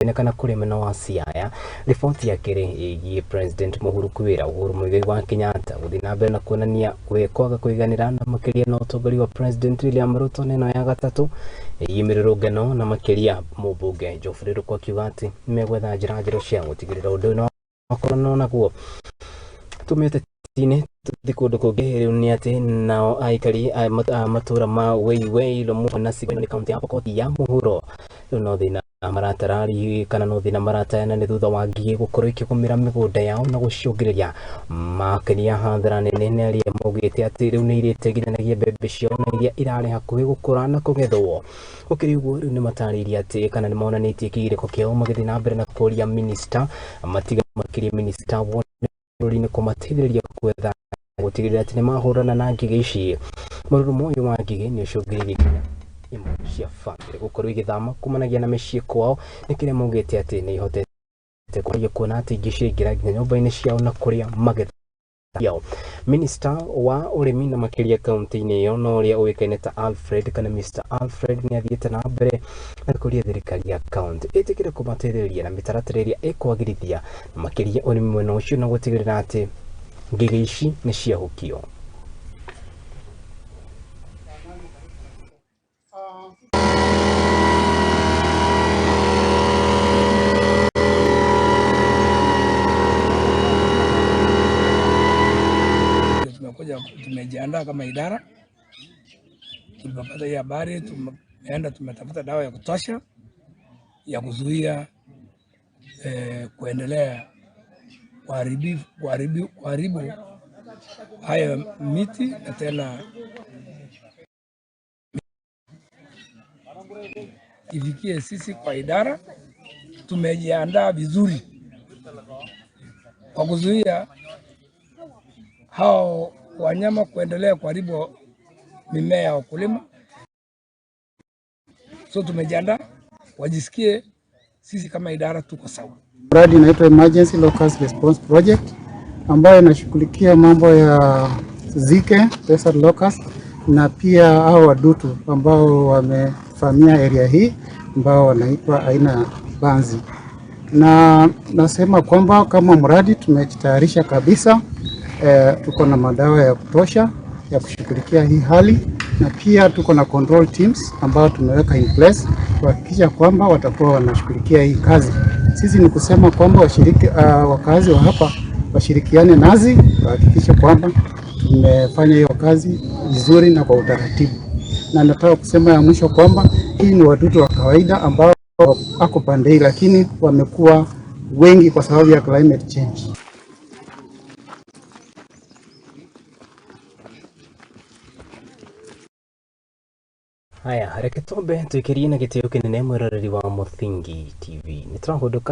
Kana kũrĩ mwena wa Siaya. Riboti ya kerĩ ĩgiĩ President Uhuru kwĩra Uhuru Muigai wa Kenyatta gũthiĩ na mbere na kuonania we kwaga kũiganĩra na makĩria na ũtongoria wa President William Ruto. Neno ya gatatũ ĩgiĩ mĩrũrũngano na makĩria mũmbunge Geoffrey Ruku akiuga atĩ nĩmegwetha njĩra njerũ cia gũtigĩrĩra ũndũ ũyũ wakorwo naguo. Tumĩte tinĩ tũthiĩ kũndũ kũngĩ rĩu nĩ atĩ nao aikari a matũra ma Weiwei Lomuru na Sigoi kaunti ya Pokot ya mũhuro rĩu no thĩna maratarari kana no thĩna maratayana nĩ thutha wa ngigĩ gũkorwo ikĩgũmĩra mĩgũnda yao na gũcũngĩrĩria makĩria hathara nene. Nĩ arĩa maugĩte atĩ rĩu nĩ irĩte nginyanagia mbembe ciao na iria irarĩ hakuhĩ gũkũra na kũgethwo. Gũkĩrĩ ũguo rĩu nĩ matarĩirie atĩ kana nĩ monanĩtie kĩgirĩko kĩao magĩthiĩ na mbere na kũria minista matiga makĩria minista wa bũrũri-inĩ kũmateithĩrĩria gwetha gũtigĩrĩra atĩ nĩ mahũrana na ngigĩ ici. Mũrurumo ũyũ wa ngigĩ nĩ ũcũngĩrĩirie nginya imwe cia bamĩrĩ gũkorwo igĩthama kumanagia na mĩciĩ kwao, nĩ kĩrĩa maugĩte atĩ nĩ ihotete kuona atĩ ingĩ ciaingĩra nginya nyũmba-inĩ ciao na kũrĩa magetha ciao. Minista wa ũrĩmi na makĩria kaunti-inĩ ĩyo na ũrĩa ũĩkaine ta Alfred kana Mr Alfred nĩ athiĩte na mbere na kũria thirikari ya kaunti ĩtĩkĩre kũmateithĩrĩria na mĩtaratara ĩrĩa ĩkwagĩrithia na makĩria ũrĩmi mwena ũcio na gũtigĩrĩra atĩ ngigĩ ici nĩ ciahukio. Tumekuja, tumejiandaa kama idara. Tulipopata hii habari, tumeenda tumetafuta dawa ya kutosha ya kuzuia kuendelea kuharibu hayo miti na tena ifikie sisi kwa idara. Tumejiandaa vizuri kwa kuzuia hao wanyama kuendelea kuharibu mimea ya wakulima. So tumejiandaa wajisikie sisi kama idara tuko sawa. Mradi inaitwa Emergency Locust Response Project ambayo inashughulikia mambo ya zike, desert locust, na pia hao wadudu ambao wamevamia area hii ambao wanaitwa aina ya banzi. Na nasema kwamba kama mradi tumejitayarisha kabisa. Tuko na madawa ya kutosha ya kushughulikia hii hali, na pia tuko na control teams ambao tumeweka in place kuhakikisha kwamba watakuwa wanashughulikia hii kazi. Sisi ni kusema kwamba wakazi wa hapa washirikiane nasi kuhakikisha kwamba tumefanya hiyo kazi vizuri na kwa utaratibu. Na nataka kusema ya mwisho kwamba hii ni wadudu wa kawaida ambao wako pande hii, lakini wamekuwa wengi kwa sababu ya climate change. Haya, reke twambe tuikirie na gĩtĩo kĩnene mwĩroreri wa Mũthingi TV. Nĩ tũrahũndũka.